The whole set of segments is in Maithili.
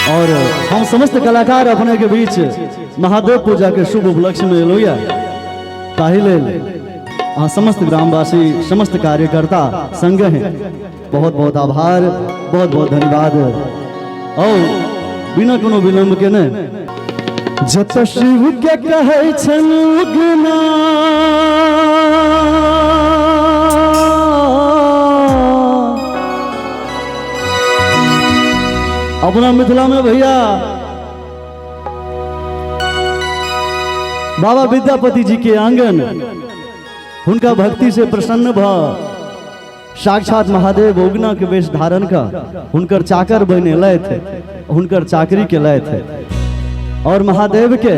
और हम समस्त कलाकार अपने के बीच महादेव पूजा के शुभ उपलक्ष्य में एलहुँ यऽ, ताहि लेल अहाँ समस्त ग्रामवासी समस्त कार्यकर्ता संग हैं बहुत बहुत आभार, बहुत बहुत धन्यवाद। और बिना कोनो विलम्ब के ने जत शिव के कहै छनि उगना, अपना मिथिला में भैया बाबा विद्यापति जी के आंगन हुनका भक्ति से प्रसन्न भ साक्षात महादेव उगना के वेश धारण का हुनकर चाकर बने थे, हुनकर चाकरी के थे और महादेव के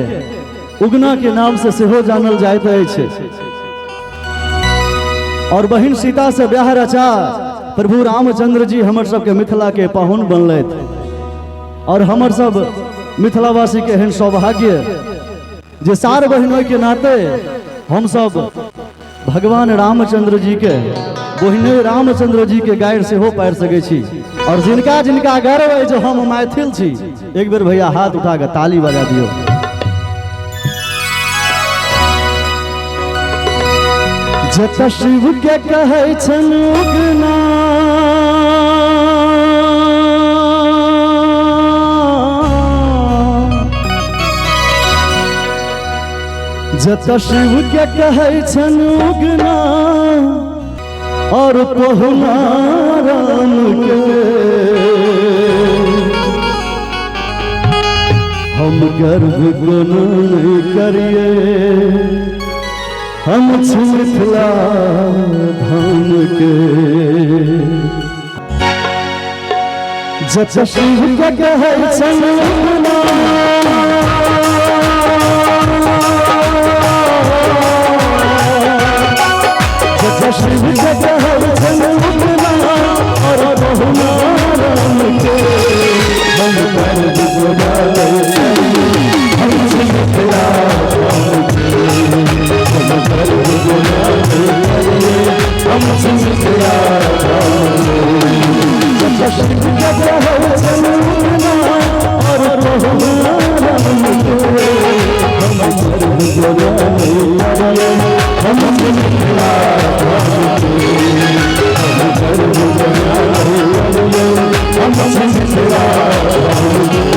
उगना के नाम से सेहो जानल जाइत अछि। और बहिन सीता से ब्याह रचा प्रभु रामचंद्र जी हमर सबके मिथिला के पाहुन बनलथि और हमर सब मिथिलावासी के एहन सौभाग्य जे सार बहिनोई के नाते हम सब भगवान रामचंद्र जी के बहिनोई रामचंद्र जी के गारि सेहो पारि सकै छी। और जिनका जिनका गर्व है जो हम मैथिल छी, एक बेर भैया हाथ उठा के ताली बजा दियो। जत शिव के कहै छनि उगना, जत शिव के कहै छनि उगना और पहुना राम के, हम गर्व कोनो नहीं करिए, हम छी मिथिला धाम के। जत शिव के कहै छनि उगना, जत शिव के कहै छनि उगना और पहुना राम के, हम गर्व कोनो नहीं करिए, हम छी मिथिला धाम के। हम गर्व कोनो नहीं करिए, हम छी मिथिला धाम के। जत शिव के कहै छनि उगना और पहुना राम के, हम गर्व कोनो नहीं करिए, हम छी मिथिला धाम के। हम गर्व कोनो नहीं करिए, हम छी मिथिला धाम के।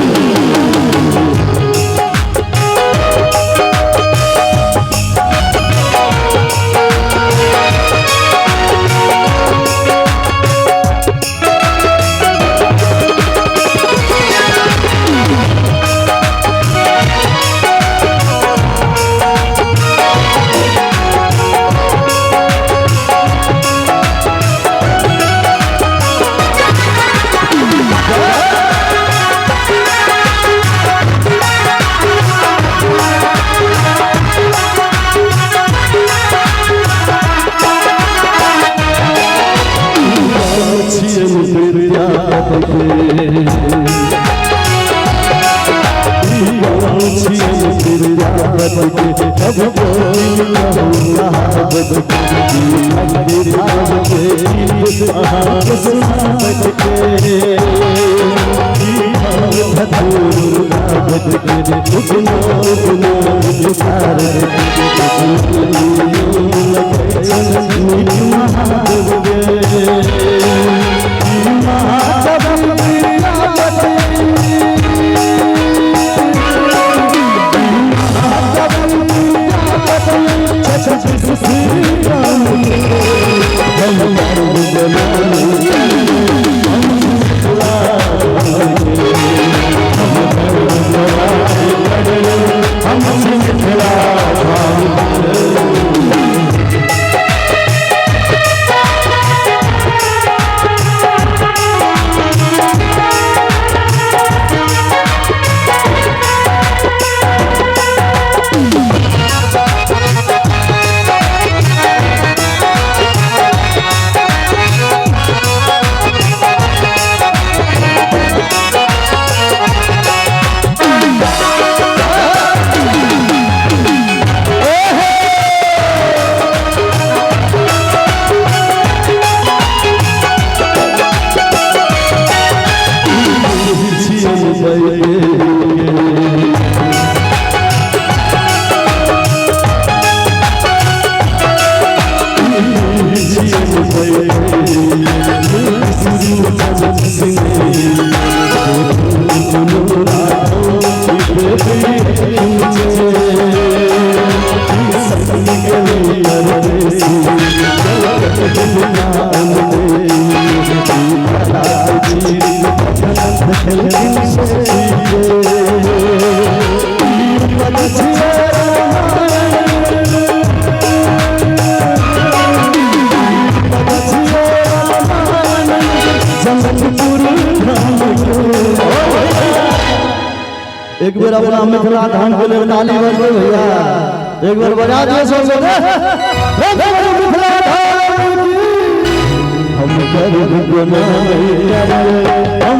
देखेलखिन से ई पद छियै रामायण, पद छियै रामायण, जनकपुर धाम के। एक बेर अपना मिथिला धाम के लेल ताली बजबै भैया, एक बेर बजा दिए सब गोटे। मिथिला धाम की। हम गर्व गुनाह करिए, हम